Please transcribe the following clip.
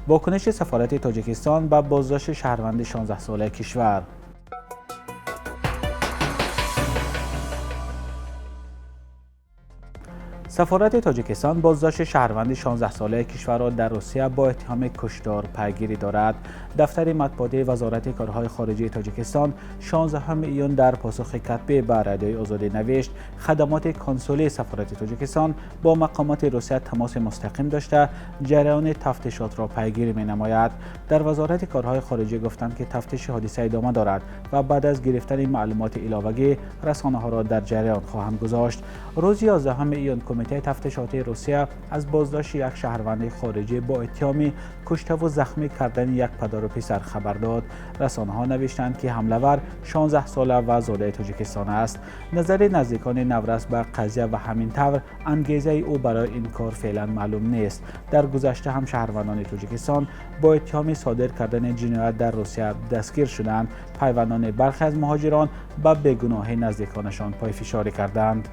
Вокуниши сафорати Тоҷикистон ба боздошти шаҳрванди 16-солаи кишвар. Сафорати Тоҷикистон боздошти шаҳрванди 16-солаи кишварро дар Русия бо иттиҳоми куштор пайгирӣ дорад. Дафтари матбуотии Вазорати корҳои хориҷии Тоҷикистон 16 июн дар посухи катбӣ ба Радиои Озодӣ навишт: хадамоти консулии сафорати Тоҷикистон бо мақомоти Русия тамоси мустақим дошта, ҷараёни тафтишотро пайгирӣ менамояд. Дар Вазорати корҳои хориҷӣ гуфтанд, ки тафтиши ҳодиса идома дорад ва баъд аз гирифтани маълумоти иловагӣ расонаҳоро дар ҷараён хоҳанд гузошт. Рӯзи 11 июн Кумитаи тафтишотии Русия аз боздошти як шаҳрванди хориҷӣ бо иттиҳоми куштаву захмӣ кардани як падару писар хабар дод. Расонаҳо навиштанд, ки ҳамлавар 16-сола ва зодаи Тоҷикистон аст. Назари наздикони наврас ба қазия ва ҳамин тавр ангезаи ӯ барои ин кор феълан маълум нест. Дар гузашта ҳам шаҳрвандони Тоҷикистон бо иттиҳоми содир кардани ҷиноят дар Русия дастгир шуданд. Пайвандони баъзе аз муҳоҷирон ба бегуноҳии наздиконашон пойфишорӣ карданд.